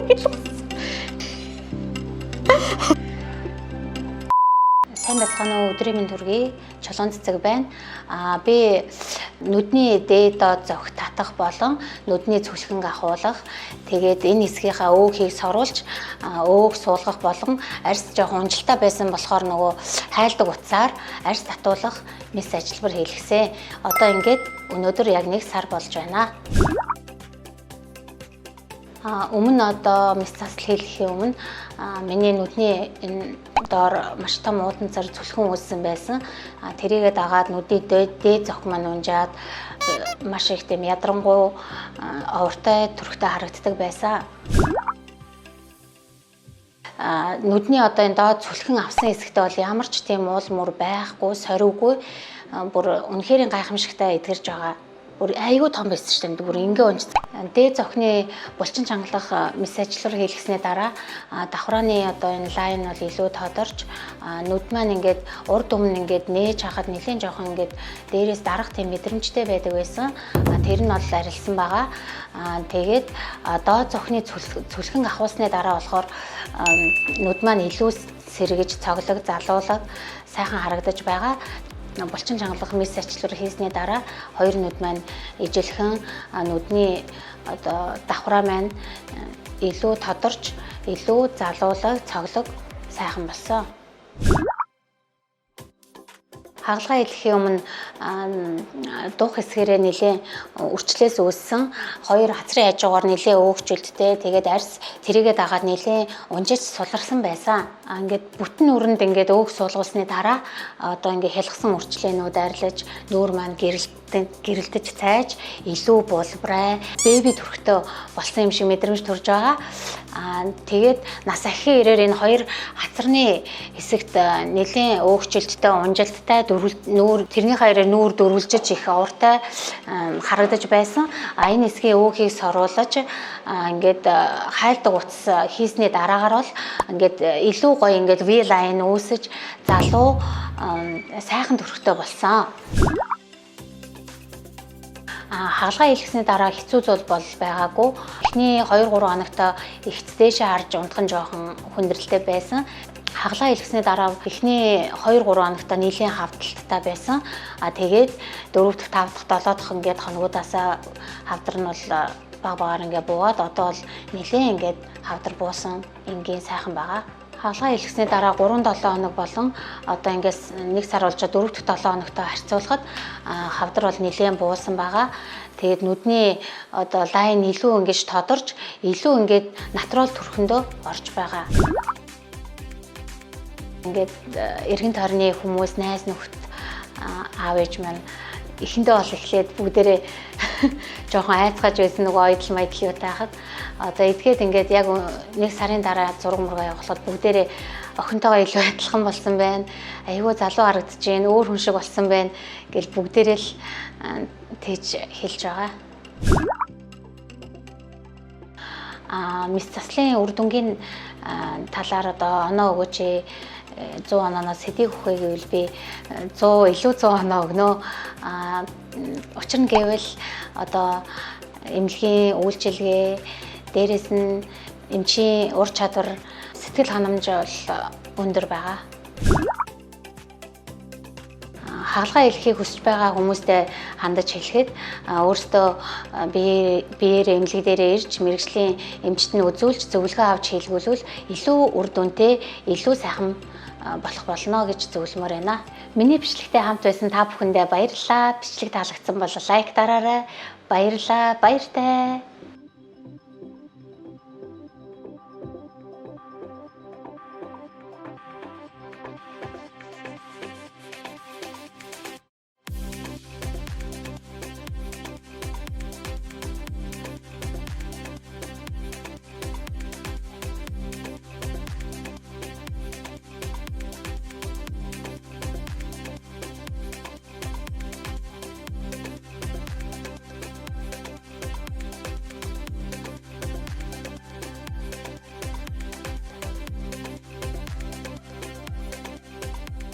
Сайн байцгаана уу, өдрийн мэнд хүргэе. Чулуун цэцэг байна. Би нүдний дээд доод зохих татах болон нүдний цүлхэнг ахуулах, тэгээд энэ хэсгийнхаа өөхийг соруулж, өөх суулгах болон арьс жоохон унжилтаа байсан болохоор нөгөө хайлдаг утсаар арьс татуулах мэс ажилбар хийлгэсэн. Одоо ингээд өнөөдөр яг 1 сар болж байна. Өмнө одоо мэс засал хийлгэхийн өмнө миний нүдний энэ доор маш том ууданцар цүлхэн үүссэн байсан. Тэрийгээ дагаад нүдний дээд зохих маань унжаад маш их тийм ядрангуй овртой төрхтэй харагддаг байсан. Нүдний одоо энэ доод цүлхэн авсан хэсэгтээ бол ямар ч тийм уул мөр байхгүй, сориугүй, бүр үнэхээр гайхамшигтай эдгэрж байгаа. Бүр айгүй том байсан шүү дээ. Бүр ингээ унж. Дээд зохины булчин чангалах мэс ажиллаар хийлгэсний дараа давхрааны одоо энэ лайн бол илүү тодорч, нүд маань ингээд урд өмнө ингээд нээж хахад нэлээд жоохон ингээд дээрээс дарах тийм мэдрэмжтэй байдаг байсан. Тэр нь бол арилсан байгаа. Тэгээд доод зохины цүлхэн ахуулсны дараа болохоор нүд маань илүү сэргэж, цоглог, залуулаг, сайхан харагдаж байгаа. Булчин чангалах мэс ачлуур хийсний дараа хоёр нүд маань ижилхэн, нүдний одоо давхраа маань илүү тодорч, илүү залуулаг, цоглог, сайхан болсон. Хагалгаа хийлгэхийн өмнө дух хэсгэрээ нэлээд үрчлээс үүссэн хоёр хацрын хажуугаар нэлээд өөгчлөлттэй, тэгээд арьс тэрийгээ дагаад нэлээд унжиж суларсан байсан. Ингээд бүтэн нүрэнд ингээд өөх суулгуулсны дараа одоо ингээд хялгсан үрчлээнүүд арилж, нүүр маань гэрэлтэж цайж, илүү булбрай, бэби төрхтөө болсон юм шиг мэдрэмж төрж байгаа. Тэгээд нас ахин ирээр энэ хоёр хацарны хэсэгт нэлээд өөгчлөлттэй, унжилттай, нүүр тэрний хоёроор нүүр дөрвөлжиж их ууртай харагдаж байсан. Энэ хэсгийн өөхийг соруулж ингээд хайлдаг утас хийсний дараагаар бол ингээд илүү гоё ингээд V line үүсэж, залуу, сайхан төрхтэй болсон. Хагалгаа хийлгэсний дараа хэцүү зүйл бол байгаагүй. Эхний 2-3 хоногт ихц дээшээ харж унтах нь жоохон хүндрэлтэй байсан. Хагалгаа хийлгэсний дараа эхний 2-3 хоногт нэлээн хавдалттай байсан. Тэгээд 4 дахь, 5 дахь, 7 дахь ингээд хоногудаасаа хавдар нь бол баг багаар ингээд буугаад, одоо бол нэлээн ингээд хавдар буусан, энгийн сайхан байгаа. Хагалгаа хийлгэсний дараа 3-7 хоног болон одоо ингээс 1 сар болж 4 дахь 7 хоногтой харьцуулахад хавдар бол нэлээн буусан байгаа. Тэгээд нүдний одоо лайн илүү ингэж тодорч, илүү ингээд натурал төрхөндөө орж байгаа. Ингээд эргэн тойрны хүмүүс, найз нөхөд, аав ээж маань эхэндээ бол эхлээд бүгдээрээ жоохон айцгааж байсан нөгөө ойдол майдл юу таахад. Одоо эдгээд ингээд яг 1 сарын дараа зураг мургаа явуулахад бүгдээрээ охинтойгоо илүү адилхан болсон байна. Айгүй залуу харагдаж байна, өөр хүн шиг болсон байна гэл бүгдээрээ л тэгж хэлж байгаа. Мэс заслын үр дүнгийн талаар одоо оноо өгөөч, 100 ононоос хэдийг өгөх вэ гэвэл би 100 илүү 100 оноо өгнө. Учир нь гэвэл одоо эмнэлгийн үйлчилгээ, дээрэс нь эмчийн ур чадвар, сэтгэл ханамж бол өндөр байгаа. Хагалгаа хийлгэхийг хүсэж байгаа хүмүүстээ хандаж хэлэхэд өөрсдөө биеэр эмнэлэг дээрээ ирж мэргэжлийн эмчт нь үзүүлж зөвлөгөө авч хийлгүүлвэл илүү үр дүнтэй, илүү сайхан болох болно гэж зөвлөмөр байна. Миний бичлэгтэй хамт байсан та бүхэндээ баярлалаа. Бичлэг таалагдсан бол лайк дараарай. Баярлалаа. Баяртай.